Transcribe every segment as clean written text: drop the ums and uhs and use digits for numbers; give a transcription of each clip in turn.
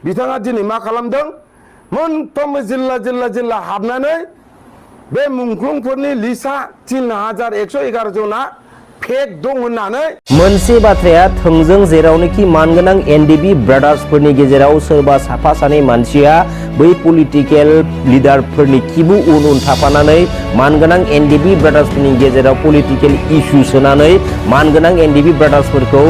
बिथाङा दिनै मा खालामदों मोनफ्रोमबो जिल्ला हाबनानै बे मुंख्लंफोरनि लिस्टआ 3111 जना फेक दं होननानै मोनसे बाथ्राया थोंजों जेरावनोखि मानगोनां एनडिबि ब्रादार्सफोरनि गेजेराव सोरबा साफा सानै मानसिया बै पलिटिकेल लिडारफोरनि खिबु उन थाफानानै मानगोनां एनडिबि ब्रादार्सफोरनि गेजेराव पलिटिकेल इस्यु सोनानै मानगोनां एनडिबि ब्रादार्सफोरखौ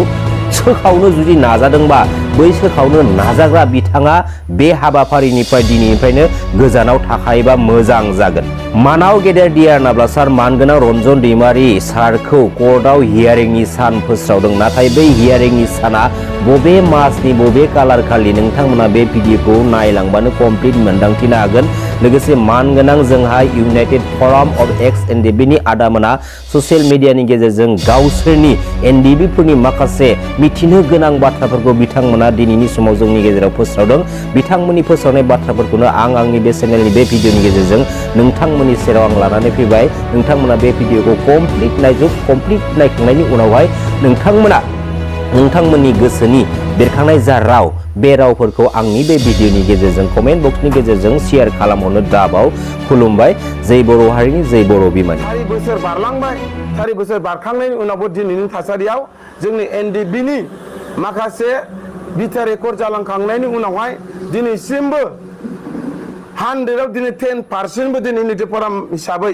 सोखावनो जुदि नाजादोंबा बै सोखावनो नाजाग्रा बिथाङा बे हाबाफारिनिफ्राय दिनैनिफ्रायनो गोजानाव थाखायोबा मोजां जागोन। मानाव गेदेर डिआर नाब्लासार मानगोनां रन्जन दैमारि सारखौ कर्टआव हियारिंनि सान फोस्रावदों, नाथाय बै हियारिंनि साना बबे मासनि बबे कालार खालि नोंथांमोना बे भिडिअखौ नायलांबानो कमप्लिट मोनदांथिनो हागोन। लोगोसे मानगोनां जोंहा इउनाइटेड फराम अफ एक्स एनडिबिनि आदामोना ससियेल मिडियानि गेजेरजों गावसोरनि एनडिबिफोरनि माखासे मिथिनो गोनां बाथ्राफोरखौ बिथांमोना दिनैनि समाव जोंनि गेजेराव फोस्रावदों। बिथांमोननि फोस्रावनाय बाथ्राफोरखौनो आंनि बे चेनेलनि बे भिडिअनि गेजेरजों नोंथांमोननि सेराव आं लानानै फैबाय। नोंथांमोना बे भिडिअखौ कमप्लिट नायजोब। कमप्लिट नायखांनायनि उनावहाय नोंथांमोना नोंथांमोननि गोसोनि बेरखांनाय जा राव बे रावफोरखौ आंनि बे भिडिअनि गेजेरजों कमेन्ट बक्सनि गेजेरजों शेयार खालामहरनो दाबाव। खुलुमबाय। जै बर' हारिनि जै बर' बिमानि। 4 बोसोर बारलांबाय। 4 बोसोर बारखांनायनि उनावबो दिनैनि थासारियाव जोंनि एनडिबिनि माखासे बिथा रेकर्ड जालांखांनायनि उनावहाय दिनैसिमबो 100आव दिनै 10% दिनै इउनिटि फराम हिसाबै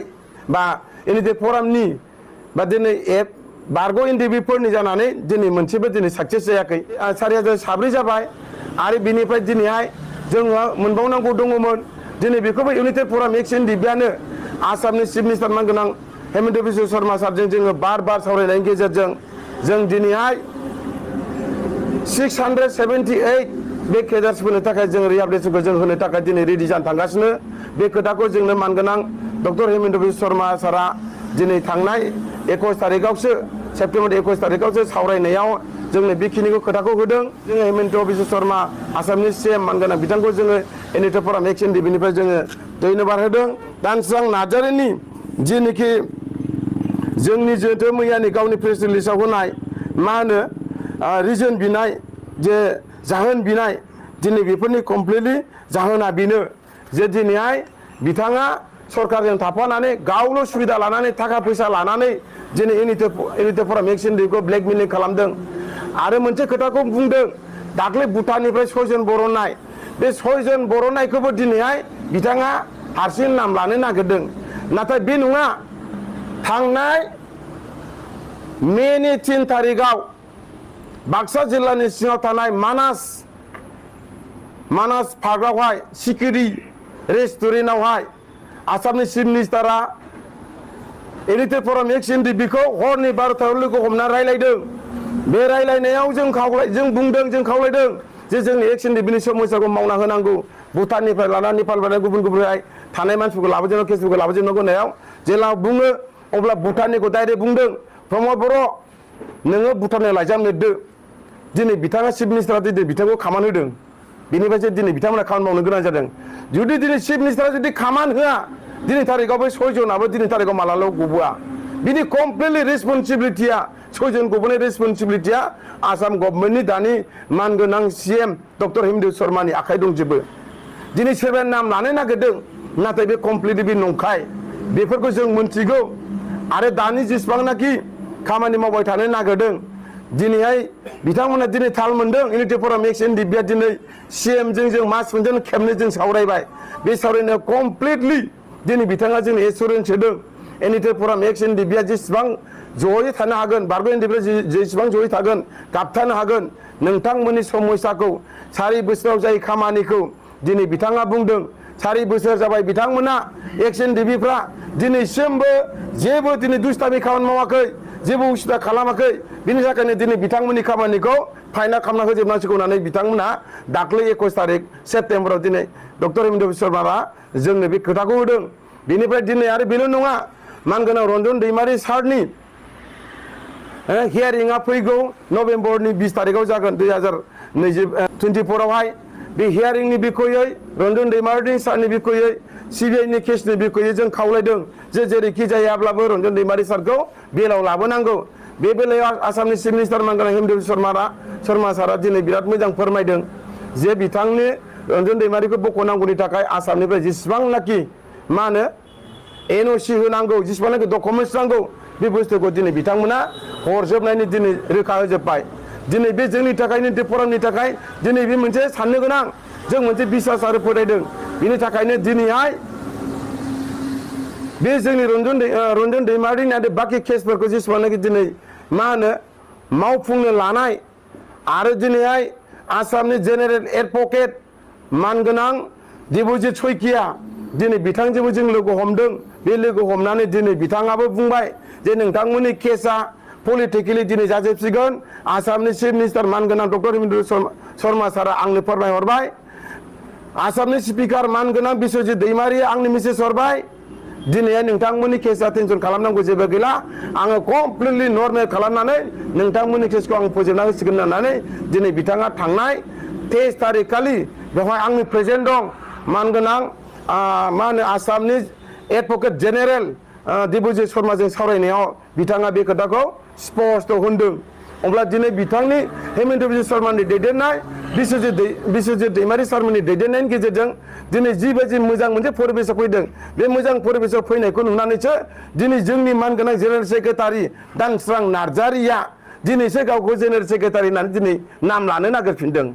बा इउनिटि फरामनि बा दिनै एप बारग' एनडिबिफोरनि जानानै दिनै मोनसेबो दिनै साक्सेस जायाखै। 4000 साब्रै जाबाय आरो बिनिफ्राय दिनैहाय जोङो मोनबावनांगौ दङमोन। दिनै बेखौबो इउनाइटेड फराम एक्स एनडिबिआनो आसामनि चिफ मिनिस्टार मानगोनां हेमन्त बिश्व शर्मा सारजों जोङो बार सावरायनायनि गेजेरजों जों दिनैहाय 678 बे केडार्सफोरनो थाखाय जों रिहाबिलिटेसनखौ जों होनो थाखाय दिनै रेडि जानो थांगासिनो। बे खोथाखौ जोंनो मानगोनां डक्टर हेमन्त बिश्व शर्मा सारा दिनै थांनाय 21 तारिखआवसो सेप्तेम्बर 21 तारिखआवसो सावरायनायाव जोंनो बेखिनिखौ खोथाखौ होदों। जोङो हेमन्त बिश्व शर्मा आसामनि सीएम मानगोनां बिथांखौ जोङो इउनाइटेड फराम एक्स एनडिबिनिफ्राय जोङो धन्यबाद होदों। दानस्रां नार्जारिनि जिनिखि जोंनि जोंथो मैयानि गावनि प्रेस रिलिजआव होनाय मा होनो रिजन बिनाय जे जाहोन बिनाय दिनै बेफोरनि कमप्लिटलि जाहोना बेनो जे दिनैहाय बिथाङा सरकारजों थाफानानै गावल' सुबिदा लानानै थाखा फैसा लानानै दिनै इउनाइटेड फराम एक्स एनडिबिखौ ब्लेकमेलिं खालामदों। आरो मोनसे खोथाखौ बुंदों दाख्लै भुटाननिफ्राय 6 जन बर'नाय बे 6 जन बर'नायखौबो दिनैहाय बिथाङा हारसिं नाम लानो नागिरदों। नाथाय बे नङा। थांनाय मेनि 3 तारिखआव बाक्सा जिल्लानि सिङाव थानाय मानास पार्कआवहाय सिकिरि रेस्टुरेन्टआवहाय आसामनि चिफ मिनिस्टारा इउनाइटेड फराम एक्स एनडिबिखौ हरनि 12थायाव लोगो हमना रायलायदों। बे रायलायनायाव जों खावलायदों जे जोंनि एक्स एनडिबिनि समस्याखौ मावना होनांगौ। भुटाननिफ्राय लानानै नेपालनिफ्राय गुबुन थानाय मानसिफोरखौ लाबोजोबनांगौ, केसफोरखौ लाबोजोबनांगौ होनायाव जेला बुङो अब्ला भुटाननिखौ डाइरेक्ट बुंदों प्रमद बर' नोङो भुटाननो लाइजाम लिरदो। दिनै बिथाङा चिफ मिनिस्टारा दिनै बिथांखौ खामान होदों। बेनिफ्रायसो दिनै बिथांमोना खामानि मावनो गोनां जादों। जुदि दिनै चिफ मिनिस्टारा जुदि खामान होआ दिनै तारिखआव बै 6 जनाबो दिनै तारिखआव मालाल' गबोआ। बिनि कमप्लिटलि रेसपन्सिबिलिटिया 6 जन गबोनाय रेसपन्सिबिलिटिया आसाम गभर्नमेन्टनि दानि मानगोनां सीएम डक्टर हेमन्त शर्मानि आखाइ दंजोबो। दिनै सोरबाया नाम लानो नागिरदों नाथाय बे कमप्लिटलि बे नंखाय। बेफोरखौ जों मोनथिगौ। आरो दानि जेसेबांनाखि खामानि मावबाय थानो नागिरदों दिनैहाय बिथांमोना दिनै थाल मोनदों। इउनाइटेड फराम एक्स एनडिबिआ दिनै सीएमजों जों मास मोनसेनो खेबनै जों सावरायबाय। बे सावरायनायाव कमप्लिटलि दिनै बिथाङा जोंनो एसुरेन्स होदों इउनाइटेड फराम एक्स एनडिबिआ जेसेबां जयै थानो हागोन बारग' एनडिबिआ जेसेबां जयै थागोन गाबथानो हागोन नोंथांमोननि समस्याखौ 4 बोसोराव जाय खामानिखौ दिनै बिथाङा बुंदों 4 बोसोर जाबाय बिथांमोना एक्स एनडिबिफ्रा दिनैसिमबो जेबो दिनै दुस्तामि खामानि मावाखै, जेबो उसुबिदा खालामाखै। बिनि थाखायनो दिनै बिथांमोननि खामानिखौ फाइनाल खालामना होजोबनांसिगौ होननानै बिथांमोना दाख्लै 21 तारिख सेप्तेम्बराव दिनै डक्टर हेमन्त बिश्व शर्माया जोंनो बे खोथाखौ होदों। बेनिफ्राय दिनै आरो बेल' नङा मानगोनां रन्जन दैमारि सारनि हियारिंआ फैगौ नभेम्बरनि 20 तारिखआव जागोन 2024आवहाय। बे हियारिंनि बिखयै रन्जन दैमारि सारनि बिखयै सिबिआइनि केसनि बिखयै जों खावलायदों जे जेरैखि जायाब्लाबो रन्जन दैमारि सारखौ बेलाव लाबोनांगौ। बे बेलायाव आसामनि चिफ मिनिस्टार मानगोनां हेमन्त बिश्व शर्मा सारा दिनै बिराद मोजां फोरमायदों। जे बिथांनि रन्जन दैमारिखौ बख'नांगौनि थाखाय आसामनिफ्राय जेसेबांनाखि मा होनो NOC होनांगौ जेसेबांनाखि डकुमेन्टस नांगौ बे बुस्थुखौ दिनै बिथांमोना हरजोबनायनि दिनै रोखा होजोब्बाय दिनै बे जोंनि थाखायनो फरामनि थाखाय दिनै बे मोनसे साननो गोनां जों मोनसे बिसास आरो फोथायदों बिनि थाखायनो दिनैहाय बे जोंनि रन्जन दैमारिनि आरो बाखि केसफोरखौ जेसेबांनाखि दिनै मा होनो मावफुंनो लानाय आरो दिनैहाय आसामनि जेनेरेल एडभकेट मानगोनां देबजित सयकिया दिनै बिथांजोंबो जों लोगो हमदों बे लोगो हमनानै दिनै बिथाङाबो बुंबाय जे नोंथांमोननि केसा पलिटिकेलि दिनै जाजोबसिगोन आसामनि चिफ मिनिस्टार मानगोनां डक्टर हिमन्त शर्मा सारा आंनो फोरमायहरबाय आसामनि स्पिकार मानगोनां बिश्वजित दैमारिया आंनो मेसेज हरबाय दिनैहाय नोंथांमोननि केसा टेनसन खालामनांगौ जेबो गैला आङो कमप्लिटलि नर्मेल खालामनानै नोंथांमोननि केसखौ आं फोजोबना होसिगोन होननानै दिनै बिथाङा थांनाय 23 तारिख खालि बेवहाय आंनि प्रेजेन्ट दं मानगोनां मा होनो आसामनि एडभकेट जेनेरेल देबजित शर्माजों सावरायनायाव बिथाङा बे खोथाखौ स्पष्ट होनदों अब्ला दिनै बिथांनि हेमन्त बिश्व शर्मानि दैदेननाय बिश्वजित दैमारि सारमोननि दैदेननायनि गेजेरजों दिनै जिबायदि मोजां मोनसे परिबेसाव फैदों बे मोजां परिबेसाव फैनायखौ नुनानैसो दिनै जोंनि मानगोनां जेनेरेल सेक्रेटारि दांस्रां नार्जारिया दिनैसो गावखौ जेनेरेल सेक्रेटारि होननानै दिनै नाम लानो नागिरफिनदों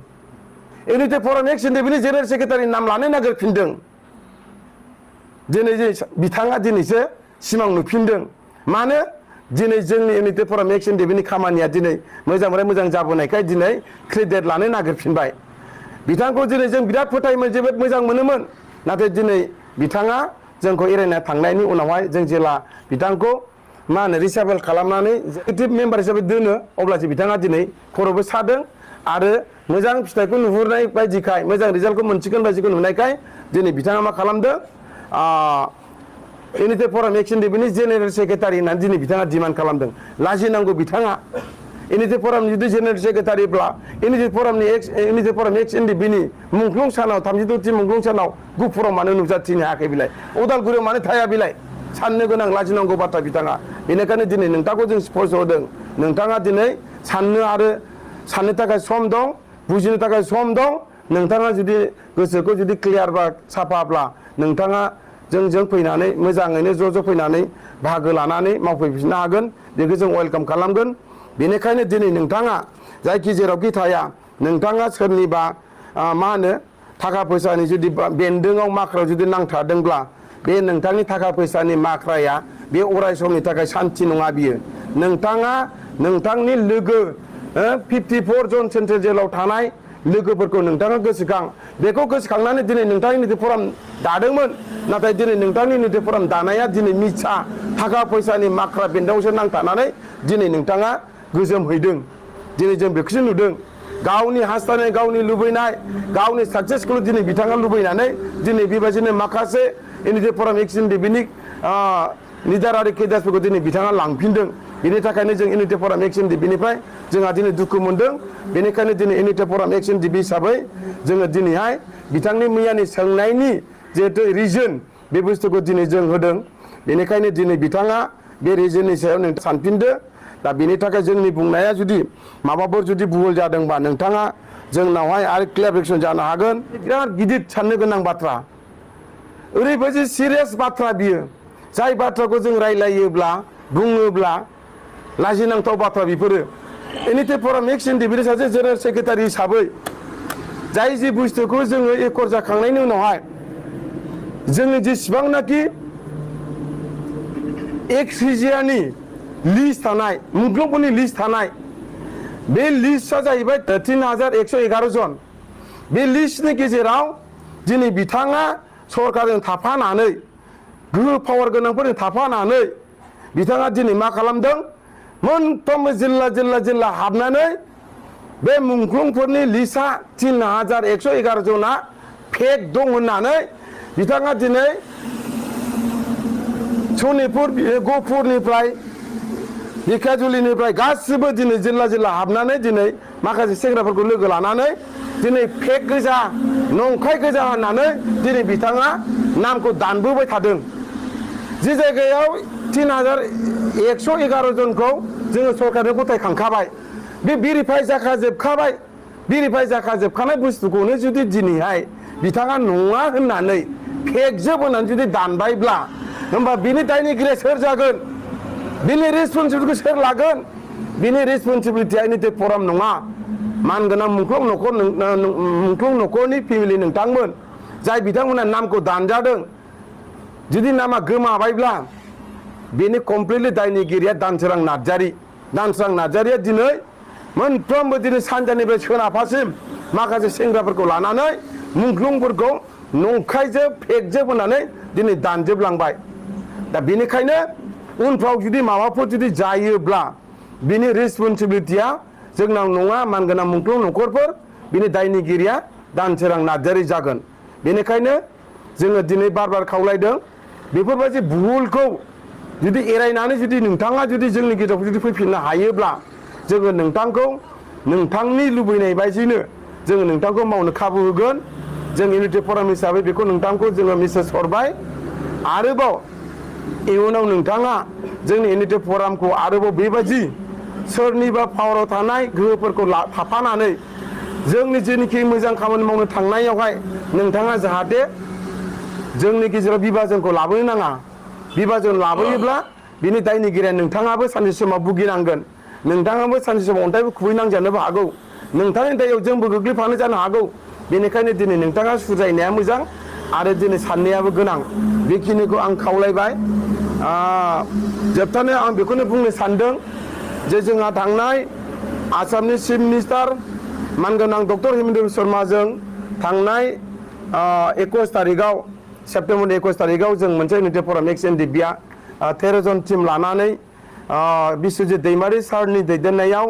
इउनिटि फराम एक्स एनडिबिनि जेनेरेल सेक्रेटारि नाम लानो नागिरफिनदों दिनै बिथाङा दिनैसो सिमां नुफिनदों मानो दिनै जोंनि इउनिटि फराम एक्स एनडिबिनि खामानिया दिनै मोजांनिफ्राय मोजां जाबोनायखाय दिनै क्रेडिट लानो नागिरफिनबाय बिथांखौ दिनै जों बिराद फोथायोमोन जोबोद मोजां मोनोमोन नाथाय दिनै बिथाङा जोंखौ एरायना थांनायनि उनावहाय जों जेला बिथांखौ मा होनो रिसाबेल खालामनानै एक्टिभ मेम्बार हिसाबै दोनो अब्लासो बिथाङा दिनै खर'बो सादों आरो मोजां फिथाइखौ नुहुरनाय बायदिखाय मोजां रिजाल्टखौ मोनसिगोन बायदिखौ नुनायखाय दिनै बिथाङा मा खालामदों इउनिटि फराम एक्स एनडिबिनि जेनेरेल सेक्रेटारि होननानै दिनै बिथाङा डिमान्ड खालामदों लाजिनांगौ बिथाङा इउनिटि फरामनि जुदि जेनेरेल सेक्रेटारिब्ला इउनिटि फराम एक्स एनडिबिनि मुंख्लं सानाव 32थि मुंख्लं सानाव गुफुराव मानो नुजाथिनो हायाखै बिलाय उदालगुरियाव मानो थाया बिलाय साननो गोनां लाजिनांगौ बाथ्रा बिथाङा बेनिखायनो दिनै नोंथांखौ जों स्पष्ट होदों नोंथाङा दिनै साननो थाखाय सम दं बुजिनो थाखाय सम दं नोंथाङा जुदि गोसोखौ जुदि क्लियार बा साफाब्ला नोंथाङा जोंजों फैनानै मोजाङैनो ज' फैनानै बाहागो लानानै मावफैफिननो हागोन बेखौ जों वेलकाम खालामगोन बेनिखायनो दिनै नोंथाङा जायखि जेरावखि थाया नोंथाङा सोरनिबा मा होनो थाखा फैसानि जुदि बेन्दोंआव माख्रायाव जुदि नांथारदोंब्ला बे नोंथांनि थाखा फैसानि माख्राया बे अराय समनि थाखाय सान्थि नङा बियो नोंथाङा नोंथांनि लोगो 54 जन सेन्ट्रेल जेलाव थानाय लोगोफोरखौ नोंथाङा गोसोखां बेखौ गोसोखांनानै दिनै नोंथांनि इउनिटि फराम दादोंमोन नाथाय दिनै नोंथांनि इउनिटि फराम दानाया दिनै मिसा थाखा फैसानि माख्रा बेन्दोंआवसो नांथानानै दिनै नोंथाङा गोजोम हैदों दिनै जों बेखौसो नुदों गावनि हास्थायनाय गावनि लुबैनाय गावनि साक्सेसखौ दिनै बिथाङा लुबैनानै दिनै बेबायदिनो माखासे इउनिटि फराम एक्स एनडिबिनि लिडार आरो केडार्सफोरखौ दिनै बिथाङा लांफिनदों बेनि थाखायनो जों इउनिटि फराम एक्स एनडिबिनिफ्राय जोंहा दिनै दुखु मोनदों बेनिखायनो दिनै इउनिटि फराम एक्स एनडिबि हिसाबै जोङो दिनैहाय बिथांनि मैयानि सोंनायनि जिहेतु रिजन बे बुस्थुखौ दिनै जों होदों बेनिखायनो दिनै बिथाङा बे रिजननि सायाव नोंथाङा सानफिनदो दा बेनि थाखाय जोंनि बुंनाया जुदि माबाफोर जुदि भुल जादोंबा नोंथाङा जोंनावहाय आरो क्लियारिफिकेसन जानो हागोन बिराद गिदिर साननो गोनां बाथ्रा ओरैबायदि सिरियास बाथ्रा बियो जाय बाथ्राखौ जों रायलायोब्ला बुङोब्ला लाजिनांथाव बाथ्रा बेफोरो इउनिटि फराम एक्स एनडिबिनि सासे जेनेरेल सेक्रेटारि हिसाबै जाय जि बुस्थुखौ जोङो एकर जाखांनायनि उनावहाय जोङो जेसेबांनाखि एक्स रिजियानि लिस्ट थानाय मुंख्लंफोरनि लिस्ट थानाय बे लिस्टआ जाहैबाय 3111 जन बे लिस्टनि गेजेराव दिनै बिथाङा सरकारजों थाफानानै गोहो पावार गोनांफोरजों थाफानानै बिथाङा दिनै मा खालामदों मोनफ्रोमबो जिल्ला हाबनानै बे मुंख्लंफोरनि लिस्टआ 3111 जना फेक दं होननानै बिथाङा दिनै सनितपुर गहपुरनिफ्राय ढेकियाजुलिनिफ्राय गासिबो दिनै जिल्ला हाबनानै दिनै माखासे सेंग्राफोरखौ लोगो लानानै दिनै फेक गोजा नंखाय गोजा होननानै दिनै बिथाङा नामखौ दानबोबाय थादों जे जायगायाव 3111 जनखौ जोङो सरकारनो गथायखांखाबाय बे भेरिफाइ जाखाजोबखाबाय भेरिफाइ जाखाजोबखानाय बुस्थुखौनो जुदि दिनैहाय बिथाङा नङा होननानै फेकजोब होननानै जुदि दानबायब्ला होमबा बिनि दायनिगिरिया सोर जागोन बिनि रेसपन्सिबिलिटिखौ सोर लागोन बिनि रेसपन्सिबिलिटिया एनिटे फराम नङा मानगोनां मुंख्लं नखरनि फेमिलि नोंथांमोन जाय बिथांमोना नामखौ दानजादों जुदि नामा गोमाबायब्ला बेनि कमप्लिटलि दायनिगिरिया दानसोरां नार्जारिया दिनै मोनफ्रोमबो दिनै सानजानिफ्राय सोनाबहासिम माखासे सेंग्राफोरखौ लानानै मुंख्लंफोरखौ नंखायजोब फेकजोब होननानै दिनै दानजोबलांबाय दा बेनिखायनो उनफ्राव जुदि माबाफोर जुदि जायोब्ला बिनि रेसपन्सिबिलिटिया जोंनाव नङा मानगोनां मुंख्लं नखरफोर बिनि दायनिगिरिया दानसोरां नार्जारि जागोन बेनिखायनो जोङो दिनै बार खावलायदों बेफोरबायदि भुलखौ जुदि एरायनानै जुदि नोंथाङा जुदि जोंनि गेजेराव जुदि फैफिननो हायोब्ला जोङो नोंथांखौ नोंथांनि लुबैनाय बायदिनो जोङो नोंथांखौ मावनो खाबु होगोन जों इउनिटि फराम हिसाबै बेखौ नोंथांखौ जोङो मेसेज हरबाय आरोबाव इयुनाव नोंथाङा जोंनि इउनिटि फरामखौ आरोबाव बेबायदि सोरनिबा पावाराव थानाय गोहोफोरखौ थाफानानै जोंनि जेनोखि मोजां खामानि मावनो थांनायावहाय नोंथाङा जाहाथे जोंनि गेजेराव बिभाजनखौ लाबोनो नाङा बिभाजन लाबोयोब्ला बिनि दायनिगिरिया नोंथाङाबो सानसे समाव भुगिनांगोन नोंथाङाबो सानसे समाव अन्थाइबो खुबैनांजानोबो हागौ नोंथांनि दायाव जोंबो गोग्लैफानो जानो हागौ बेनिखायनो दिनै नोंथाङा सुजायनाया मोजां आरो दिनै साननायाबो गोनां बेखिनिखौ आं खावलायबाय जोबथानो आं बेखौनो बुंनो सानदों जे जोंहा थांनाय आसामनि चिफ मिनिस्टार मानगोनां डक्टर हेमन्त बिस्व शर्माजों थांनाय 21 तारिखआव सेप्तेम्बरनि 21 तारिखआव जों मोनसे इउनिटि फराम एक्स एनडिबिआ 13 जन टिम लानानै बिश्वजित दैमारी सारनि दैदेननायाव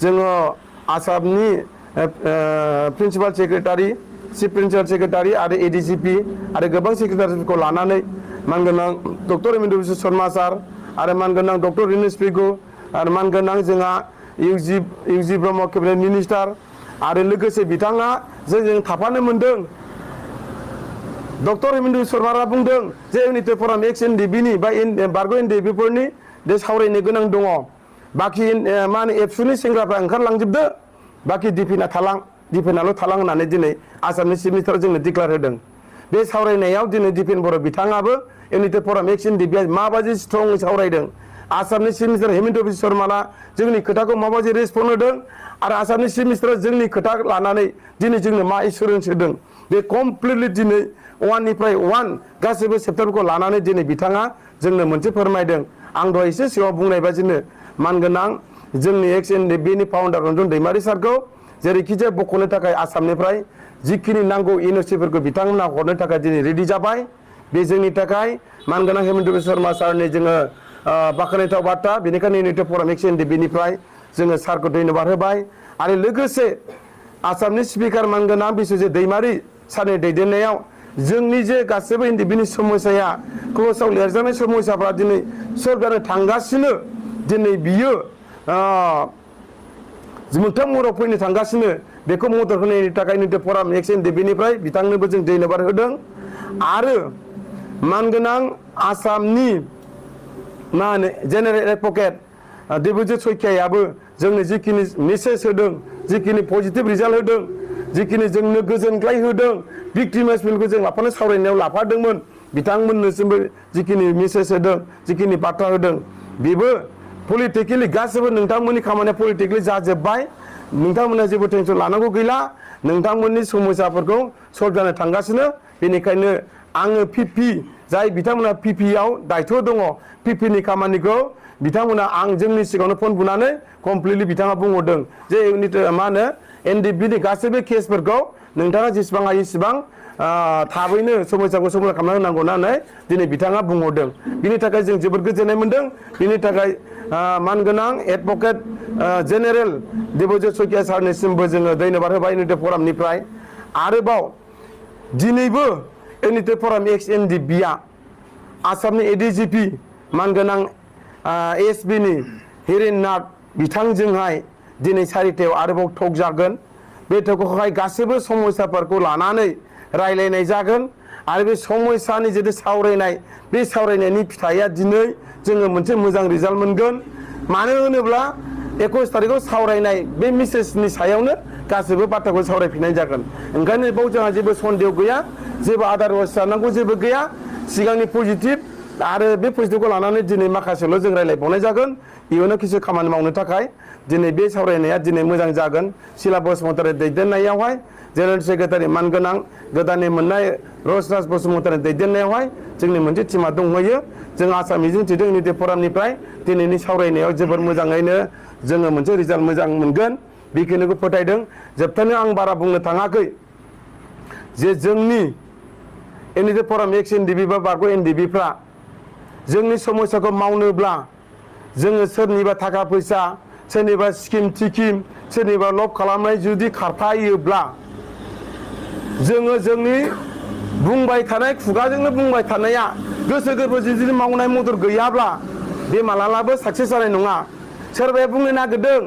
जोङो आसामनि principal secretary chief principal secretary आरो एडिजिपि आरो गोबां सेक्रेटारिफोरखौ लानानै मानगोनां डक्टर हेमन्त बिस्व शर्मा सार आरो मानगोनां डक्टर रिनिस पेगु आरो मानगोनां जोंहा इउजि ब्रह्म केबिनेट मिनिस्टार आरो लोगोसे बिथाङा जोंजों थाफानो मोनदों डक्टर हेमन्त बिस्व शर्माया बुंदों जे इउनिटि फराम एक्स एनडिबिनि बा बारग' एनडिबिफोरनि बे सावरायनो गोनां दङ बाखि मा होनो एबसुनि सेंग्राफ्रा ओंखारलांजोबदो बाखि दिफेनाल' थालां होननानै दिनै आसामनि चिफ मिनिस्टार जोंनो डिक्लेयार होदों बे सावरायनायाव दिनै दिफेन बर' बिथाङाबो इउनिटि फराम एक्स एनडिबिआ माबायदि स्ट्रङै सावरायदों आसामनि चिफ मिनिस्टार हेमन्त बिस्व शर्माया जोंनि खोथाखौ माबायदि रेसपन्ड होदों आरो आसामनि चिफ मिनिस्टारा जोंनि खोथा लानानै दिनै जोंनो मा एसुरेन्स होदों बे कमप्लिटलि दिनै वाननिफ्राय वान गासैबो सेप्टारफोरखौ लानानै दिनै बिथाङा जोंनो मोनसे फोरमायदों आं दहाय एसे सिगाङाव बुंनाय बादिनो मानगोनां जोंनि एक्स एनडिबिनि फाउन्डार रन्जन दैमारी सारखौ जेरैखिजाया बख'नो थाखाय आसामनिफ्राय जिखिनि नांगौ एनअसिफोरखौ बिथांमोना हरनो थाखाय दिनै रेडि जाबाय बे जोंनि थाखाय मानगोनां हेमन्त बिस्व शर्मा सारनि जोङो बाख्नायथाव बाथ्रा बेनिखायनो इउनिटि फराम एक्स एनडिबिनिफ्राय जोङो सारखौ धन्यबाद होबाय आरो लोगोसे आसामनि स्पिकार मानगोनां बिश्वजित दैमारी सारनि दैदेननायाव जोंनि जे गासैबो एनडिबिनि समस्याया क्लसाव लिरजानाय समस्याफ्रा दिनै सल्भ जानो थांगासिनो दिनै बियो मोगथां महराव फैनो थांगासिनो बेखौ मदद होनायनि थाखाय इउनिटि फराम एक्स एनडिबिनिफ्राय बिथांनोबो जों धन्यबाद होदों आरो मानगोनां आसामनि मा होनो जेनेरेल एडभकेट देबजित सयखियायाबो जोंनो जिखिनि मेसेज होदों जिखिनि पजिटिभ रिजाल्ट होदों जिखिनि जोंनो गोजोनग्लाय होदों भिक्टिमाइजमेन्टखौ जों लाफानो सावरायनायाव लाफादोंमोन बिथांमोननिसिमबो जिखिनि मेसेज होदों जिखिनि बाथ्रा होदों बेबो पलिटिकेलि गासैबो नोंथांमोननि खामानिया पलिटिकेलि जाजोब्बाय नोंथांमोना जेबो टेनसन लानांगौ गैला नोंथांमोननि समस्याफोरखौ सल्भ जानो थांगासिनो बेनिखायनो आङो पिपि जाय बिथांमोना पिपिआव दायथ' दङ पिपिनि खामानिखौ बिथांमोना आं जोंनि सिगाङावनो फन बुनानै कमप्लिटलि बिथाङा बुंहरदों जे इउनिट मा होनो एनडिबिनि गासैबो केसफोरखौ नोंथाङा जेसेबां हायो इसेबां थाबैनो समस्याखौ समाधान खालामना होनांगौ होननानै दिनै बिथाङा बुंहरदों बिनि थाखाय जों जोबोद गोजोननाय मोनदों बिनि थाखाय मानगोनां एडभकेट जेनेरेल देबजित सयखिया सारनिसिमबो जोङो धन्यबाद होबाय इउनिटि फरामनिफ्राय आरोबाव दिनैबो इउनिटि फराम एक्स एनडिबिआ आसामनि एडिजिपि मानगोनां एसबिनि हिरेन नाथ बिथांजोंहाय दिनै 4टायाव आरोबाव टक जागोन बे टकआवहाय गासैबो समस्याफोरखौ लानानै रायलायनाय जागोन आरो बे समस्यानि जितु सावरायनाय बे सावरायनायनि फिथाइया दिनै जोङो मोनसे मोजां रिजाल्ट मोनगोन मानो होनोब्ला 21 तारिखआव सावरायनाय बे मेसेजनि सायावनो गासैबो बाथ्राखौ सावरायफिननाय जागोन ओंखायनो बाव जोंहा जेबो सन्देह गैया जेबो आदारवाइज जानांगौ जेबो गैया सिगांनि पजिटिभ आरो बे पजिटिभखौ लानानै दिनै माखासेल' जों रायलायबावनाय जागोन इयुनाव किसु खामानि मावनो थाखाय दिनै बे सावरायनाया दिनै मोजां जागोन सिला बसुमतारी दैदेननायावहाय जेनेरेल सेक्रेटारि मानगोनां गोदानै मोननाय रसराज बसुमतारी दैदेननायावहाय जोंनि मोनसे टिमा दंहोयो जों आसा मिजिंथिदों इउनिटि फरामनिफ्राय दिनैनि सावरायनायाव जोबोर मोजाङैनो जोङो मोनसे रिजाल्ट मोजां मोनगोन बेखिनिखौ फोथायदों जोबथारनायाव आं बारा बुंनो थाङाखै जे जोंनि इउनिटि फराम एक्स एनडिबि बा बारग' एनडिबिफ्रा जोंनि समस्याखौ मावनोब्ला जोङो सोरनिबा थाखा फैसा सोरनिबा स्किम थिकिम सोरनिबा लब खालामनाय जुदि खारफायोब्ला जोङो जोंनि बुंबाय थानाय खुगाजोंनो बुंबाय थानाया गोसो गोरबोजों जुदि मावनाय मदद गैयाब्ला बे मालाबाबो साक्सेस जानाय नङा सोरबाया बुंनो नागिरदों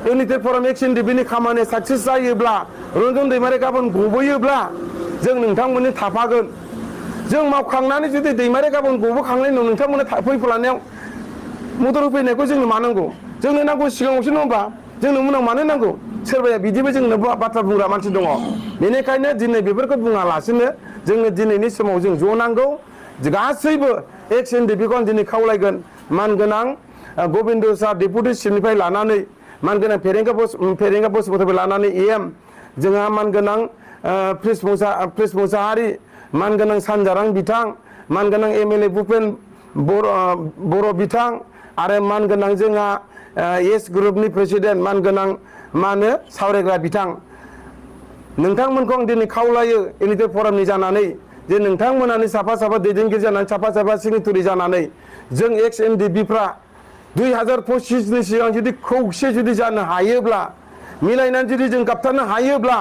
इउनिटि फराम एक्स एनडिबिनि खामानिया साक्सेस जायोब्ला रन्जन दैमारि गाबोन गबोयोब्ला जों नोंथांमोननि थाफागोन जों मावखांनानै जुदि दैमारि गाबोन गबोखांनायनि उनाव नोंथांमोननो फैफालानायाव मदद होफैनायखौ जोंनो मा नांगौ जोंनो नांगौ सिगाङावसो नङा होमबा जोंनो उनाव मानो नांगौ सोरबाया बिदिबो जोंनो बाथ्रा बुंग्रा मानसि दङ बेनिखायनो दिनै बेफोरखौ बुङालासिनो जोङो दिनैनि समाव जों ज' नांगौ गासैबो एक्स एनडिबिखौ आं दिनै खावलायगोन मानगोनां गबिन्द सार डेपुटि चिफनिफ्राय लानानै मानगोनां फेरेंगा बसुमतारिनिफ्राय लानानै एम जोंहा मानगोनां प्रिस मुसाहारि मानगोनां सानजारां बिथां मानगोनां एमएलए भुपेन बर' बिथां आरो मानगोनां जोंहा एस ग्रुपनि प्रेसिडेन्ट मानगोनां मा होनो सावरायग्रा बिथां नोंथांमोनखौ आं दिनै खावलायो इउनिटि फरामनि जानानै जे नोंथांमोनानो साफा साफा दैदेनगिरि जानानै साफा साफा सिगनेटरि जानानै जों एक्स एनडिबिफ्रा 2025नि सिगां जुदि खौसे जुदि जानो हायोब्ला मिलायनानै जुदि जों गाबथारनो हायोब्ला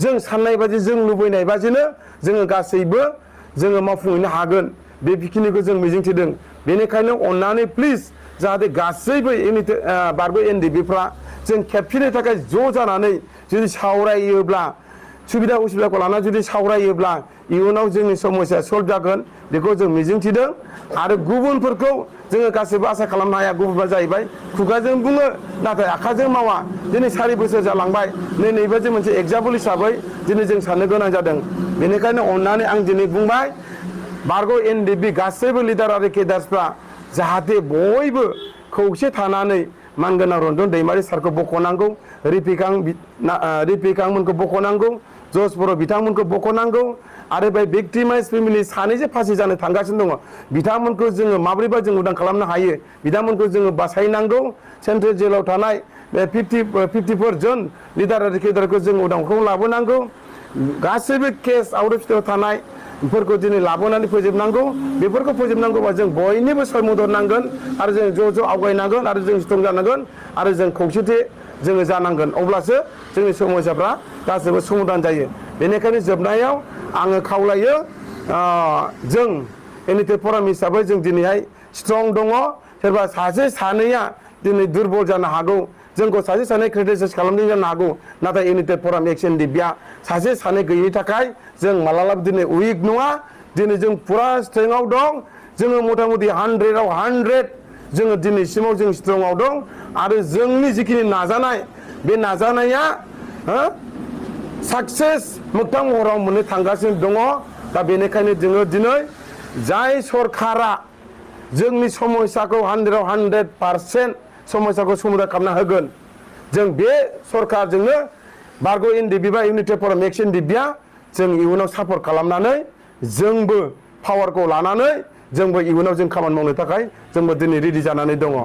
जों साननाय बादि जों लुबैनाय बादिनो जोङो गासैबो जोङो मावफुंहैनो हागोन बे बिखिनिखौ जों मिजिंथिदों बेनिखायनो अननानै प्लिज जाहाथे गासैबो इउनिटि बारग' एनडिबिफ्रा जों खेबसेनि थाखाय ज' जानानै जुदि सावरायोब्ला सुबिदा उसुबिदाखौ लानानै जुदि सावरायोब्ला इयुनाव जोंनि समस्या सल्भ जागोन बेखौ जों मिजिंथिदों आरो गुबुनफोरखौ जोङो गासैबो आसा खालामनो हाया गुबुनफ्रा जाहैबाय खुगाजों बुङो नाथाय आखाइजों मावा दिनै 4 बोसोर जालांबाय नैबे जे मोनसे एग्जाम्पल हिसाबै दिनै जों साननो गोनां जादों बेनिखायनो अननानै आं दिनै बुंबाय बारग' एनडिबि गासैबो लिडार आरो केडार्सफ्रा जाहाथे बयबो खौसे थानानै मानगोनां रन्जन दैमारि सारखौ बख'नांगौ रिपिकांमोनखौ बख'नांगौ जस बर' बिथांमोनखौ बख'नांगौ आरो बे भिक्टिमाइज फेमिलि सानैसो फासि जानो थांगासिनो दङ बिथांमोनखौ जोङो माब्रैबा जों उदां खालामनो हायो बिथांमोनखौ जोङो बासायनांगौ सेन्ट्रेल जेलाव थानाय बे 54 जन लिडार आरो केडारखौ जों उदांखौ लाबोनांगौ गासैबो केस आउट अफ स्टेटआव थानायफोरखौ दिनै लाबोनानै फोजोबनांगौ बेफोरखौ फोजोबनांगौबा जों बयनिबो सय मदद नांगोन आरो जों ज' आवगायनांगोन आरो जों स्ट्रं जानांगोन आरो जों खौसेथि जोङो जानांगोन अब्लासो जोंनि समस्याफ्रा गासैबो समाधान जायो बेनिखायनो जोबनायाव आङो खावलायो जों इउनिटि फराम हिसाबै जों दिनैहाय स्ट्रं दङ सोरबा सासे सानैया दिनै दुरबल जानो हागौ जोंखौ सासे सानै क्रिटिसाइज खालामदों जानो हागौ नाथाय इउनिटि फराम एक्स एनडिबिआ सासे सानै गैयिनि थाखाय जों मालाबाबो दिनै उइक नङा दिनै जों फुरा स्ट्रेंथआव दं जोङो मथा मथि 100आव 100 जोङो दिनैसिमाव जों स्ट्रंआव दं आरो जोंनि जिखिनि नाजानाय बे नाजानाया साक्सेस मोगथां महराव मोननो थांगासिनो दङ दा बेनिखायनो जोङो दिनै जाय सरकारा जोंनि समस्याखौ 100आव 100% समस्याखौ समाधान खालामना होगोन जों बे सरकारजोंनो बारग' एनडिबि बा इउनिटि फराम एक्स एनडिबिआ जों इयुनाव सापर्ट खालामनानै जोंबो पावारखौ लानानै जोंबो इयुनाव जों खामानि मावनो थाखाय जोंबो दिनै रेडि जानानै दङ